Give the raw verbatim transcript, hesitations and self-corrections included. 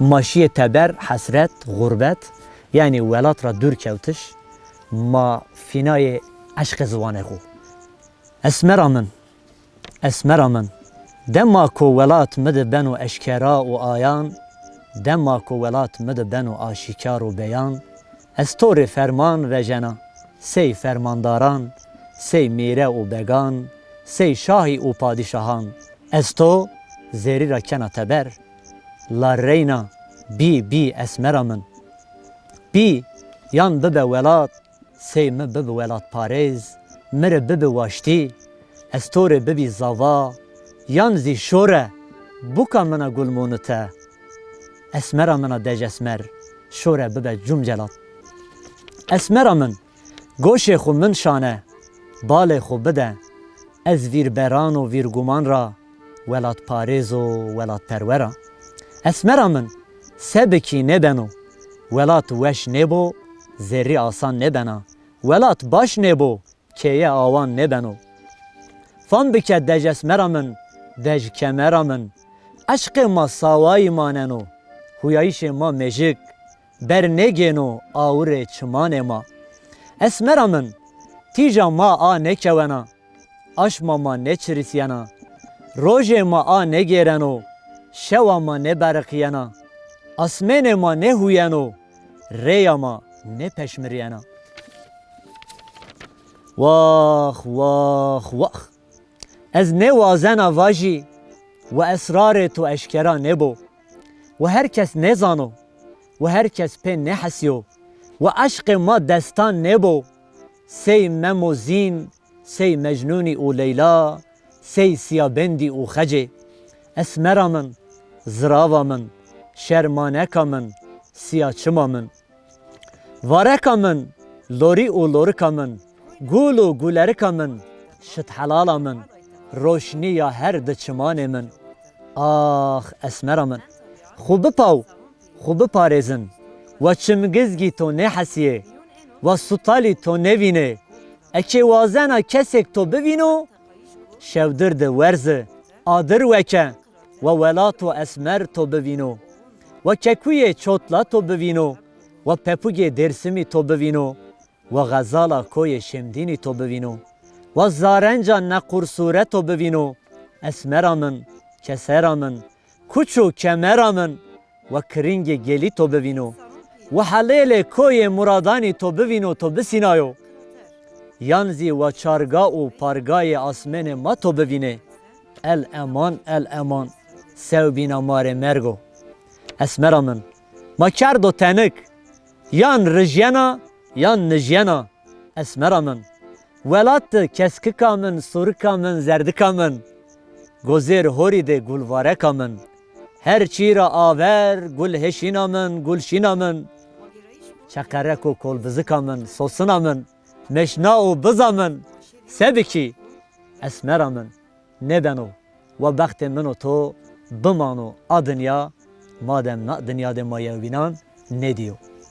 Ma şîyê teber, hesret, xurbet, yanî welat ra dûr kewtiş, ma fînayê eşqê ziwanê xo. Esmera min, esmera min, dema ko welat mi de beno eşkera û ayan, dema ko welat mi de beno aşîkar û beyan, ez to rê ferman vejena, sey fermandaran, sey mîre û began, sey şahî û padîşahan. Ez to zerrî ra kena teber. La reyna, bî, bî, esmera min. Bî, yan bibe welat, sey mi bibi welatparêz, mi rê bibi waştî, ez to rê bibî zava, yan zî şore, buka min a gulmonite. Esmera min a dej esmer, şore bibe cum celat. Esmera min, goşê xwu min şane, balê xwu bide, ez vîrberan û vîrguman ra, welatparêz û welatperwer a. Esmera min, se bikî nêbeno, welat weş nêbo, zerrî asan nêbena, welat baş nêbo, keye awan nêbeno. Fam bike dej esmera min, dej kemera min, eşqê ma sawayî maneno, huyayîşê ma mêjik, bernêgêno awirê çimanê ma. Esmera min, tîja ma a nêkewena, aşma ma nêçirîsyena, rojê ma a nêgêreno, şewa ma nêberiqîyena, asmênê ma nêhuyeno, rêya ma nêpeşmirîyena. Wax, wax, wax! Ez nêwazena vajî, we esrarê to eşkera nêbo. We her kes nêzano, we her kes pê nêhesîyo, we eşqê ma destan nêbo. Sey Memo Zîn, sey Mecnûnî û Leyla, sey Sîyabendî û Xecê. Esmera min, zirava min, şermaneka min, sîya çima min. Vareka min, lorî û lorika min, gul û gulerika min, şithelala min, roşnîya her di çimanê min. Ax, esmera min, xwu bipaw, xwu biparêzin, wa çimgizgî to nêhesîyê, wa sutalî to nêvînê. Eke wazena kesêk to bivîno, şewdir de werzi, adir weke, wa welato esmer to bivîno, wa kekuyê çotla to bivîno, wa pepugê Dêrsimî to bivîno, wa xezala koyê Şemdînî to bivîno, wa zarenca neqursûre to bivîno, esmera min, kesera min, kuç û kemera min, wa kiringê gelî to bivîno, wa helêlê koyê Muradanî to bivîno, to bisînayo. Yan zî wa çarga û pargayê asmênê ma to bivînê. El eman, el eman, sewbîna ma rê merg o. Esmera min, ma kerdo tenik, yan rijyena, yan nijyena, esmera min. Welat di keskika min, surika min, zerdika min, gozêr horî de gulvareka min. Her çî ra aver, gulheşîna min, gulşîna min, çeqerek û kolbizika min, sosina min, meşna û biza min, se bikî, esmera min. Nêbeno, wa bextê min û to bimano a dinya, madem na dinya de ma yewbînan nêdîyo.